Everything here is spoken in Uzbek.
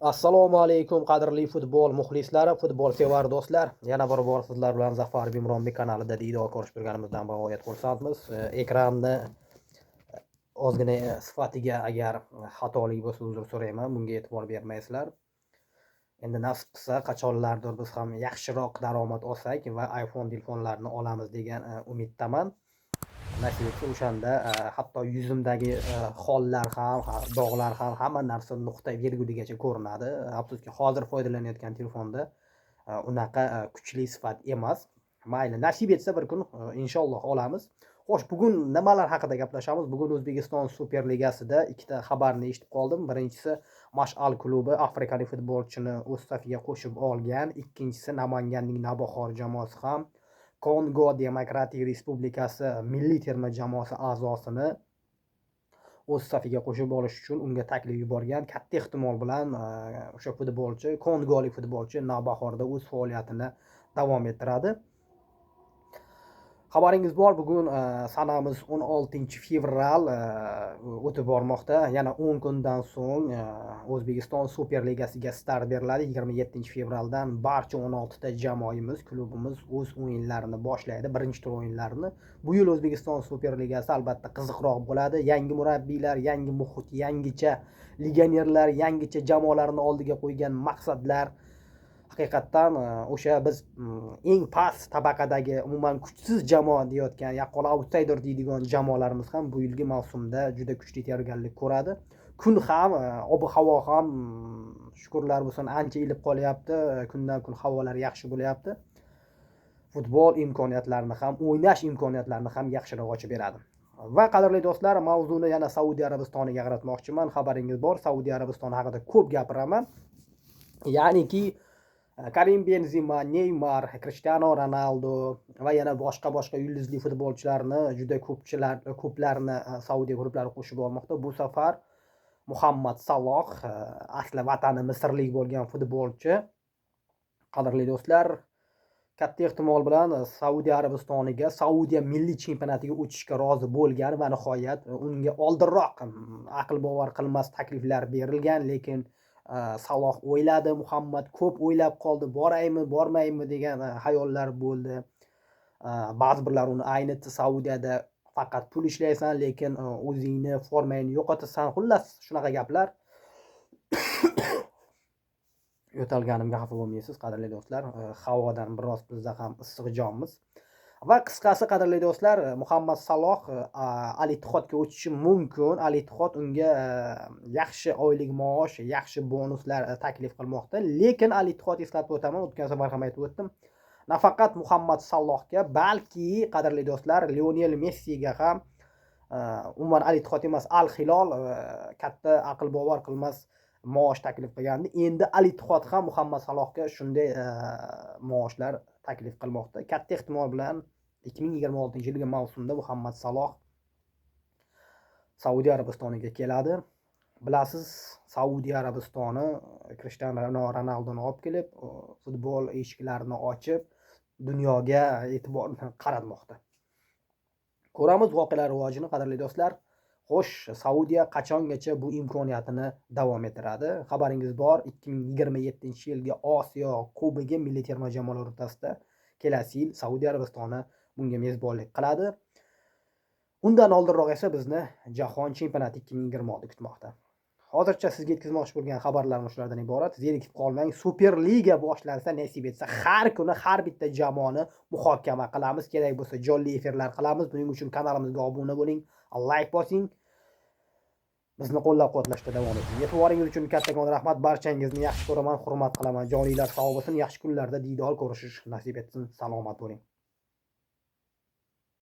Assalomu alaykum, qadrli futbol muxlislari, futbolsevar do'stlar. Yana bir bor sizlar bilan Zafar Bimronbek kanalida diydor ko'rishib turganimizdan bag'oyat xursandmiz. Ekranni ozgina sifatiga agar xatolik bo'lsa, uzr so'rayman, bunga e'tibor bermaysizlar. Endi nasib qilsa, qachonlardir biz ham yaxshiroq daromad olsak va iPhone telefonlarni olamiz degan umiddaman. Nasib etsa, o'shanda hatto yuzimdagi xollar ham, dog'lar ham, hamma narsa nuqta verguligacha ko'rinadi. Afsuski, hozir foydalanayotgan telefonda unaqa kuchli sifat emas. Mayli, nasib etsa, bir kun inshaalloh olamiz. Xo'sh, bugun nimalar haqida gaplashamiz? Bugun O'zbekiston Superligasida ikkita xabarni eshitib qoldim. Birinchisi, Mash'al klubi afrikalik futbolchini o'z safiga qo'shib olgan. Ikkinchisi, Namanganning Navbahor jamoasi ham Kongo Demokratik Respublikasi milliy terma jamoasi a'zosini o'z safiga qo'shib olish uchun unga taklif yuborgan. Katta ehtimol bilan o'sha futbolchi, kongolik futbolchi Navbahorda o'z faoliyatini davom ettiradi. Xabaringiz bor, bugun sanamiz 16 fevral o'tib bormoqda. Yana 10 kundan so'ng O'zbekiston Superligasiga start beriladi. 27 fevraldan barcha 16 ta jamoamiz, klubimiz o'z o'yinlarini boshlaydi, birinchi tur o'yinlarini. Bu yil O'zbekiston Superligasi albatta qiziqroq bo'ladi. Yangi murabbiylar, yangi muhit, yangicha legionerlar, yangicha jamoalarni oldiga qo'ygan maqsadlar. Haqiqatdan o'sha biz eng past tabaqadagi, umuman kuchsiz jamoa deyotgan, yaqqol autsayder deydigan jamoalarimiz ham bu yilgi mavsumda juda kuchli tayyorgarlik ko'radi. Kun ham, ob havo ham shukurlar bo'lsin, ancha ilib qolyapti. Kundan kun havolar yaxshi bo'lyapti. Futbol imkoniyatlarini ham, o'ynash imkoniyatlarini ham yaxshiroq ochib beradi. Va, qadrli do'stlar, mavzuni yana Saudiya Arabistoniga qaratmoqchiman. Xabaringiz bor, Saudiya Arabistoni haqida ko'p gapiraman. Ya'niki Karim Benzema, Neymar, Krishtianu Ronaldu va yana boshqa boshqa yulduzli futbolchilarni, juda ko'pchilar, ko'plarni Saudiya klublari qo'shib olmoqda. Bu safar Muhammad Saloh, asli vatani misrlik bo'lgan futbolchi, qadrli do'stlar, katta ehtimol bilan Saudiya Arabistoniga, Saudiya milliy chempionatiga o'tishga rozi bo'lgan va nihoyat unga oldinroq aql bovar qilmas takliflar berilgan, lekin Saloh o'yladi, Muhammad ko'p o'ylab qoldi, boraymi, bormaymi degan xayollar bo'ldi. Ba'zi birlar uni aynitdi: Saudiyada faqat pul ishlaysan, lekin o'zingni formangni yo'qotasan, xullas, shunaqa gaplar. Yo'talganimga xafa bo'lmaysiz, qadrli do'stlar, havodan biroz bizda ham issiq jonmiz. Va qisqasi, qadrli do'stlar, Muhammad Saloh Al Ittihodga o'tishi mumkin. Al Ittihod unga yaxshi oylik maosh, yaxshi bonuslar taklif qilmoqda. Lekin Al Ittihod, eslatib o'taman, o'tgan safar ham aytib o'tdim, nafaqat Muhammad Salohga, balki, qadrli do'stlar, Lionel Messiga ham, umuman Al Ittihod emas, Al Hilol katta, aql bovar qilmas maosh taklif qilgandi. Endi Al Ittihod ham Muhammad Salohga shunday maoshlar taklif qilmoqda. Katta ehtimol bilan 2026 yilgi mavsumda Muhammad Saloh Saudiya Arabistoniga keladi. Bilasiz, Saudiya Arabistoni Krishtianu Ronaldoni olib kelib, futbol eshiklarini ochib, dunyoga e'tiborni qaratmoqda. Ko'ramiz voqealar rivojini, qadrli do'stlar. Xo'sh, Saudiya qachongacha bu imkoniyatini davom ettiradi? Xabaringiz bor, 2027 yilgi Osiyo Kubogi milliy terma jamoalar o'rtasida kelasi yil Saudiya Arabistoni bunga mezbonlik qiladi. Undan oldinroq esa bizni Jahon chempionati 2026 kutmoqda. Hozircha sizga yetkazmoqchi bo'lgan xabarlarim shulardan iborat. Zerikib qolmang. Superliga boshlansa, nasib etsa, har kuni har bitta jamoani muhokama qilamiz. Kerak bo'lsa, jonli efirlar qilamiz. Buning uchun kanalimizga obuna bo'ling, layk bosing. Bizni qo'llab-quvvatlashda davom eting. E'tiboringiz uchun kattakon rahmat. Barchangizni yaxshi ko'raman, hurmat qilaman. Joninglar sog' bo'lsin. Yaxshi kunlarda diydor ko'rishish nasib etsin. Salomat bo'ling.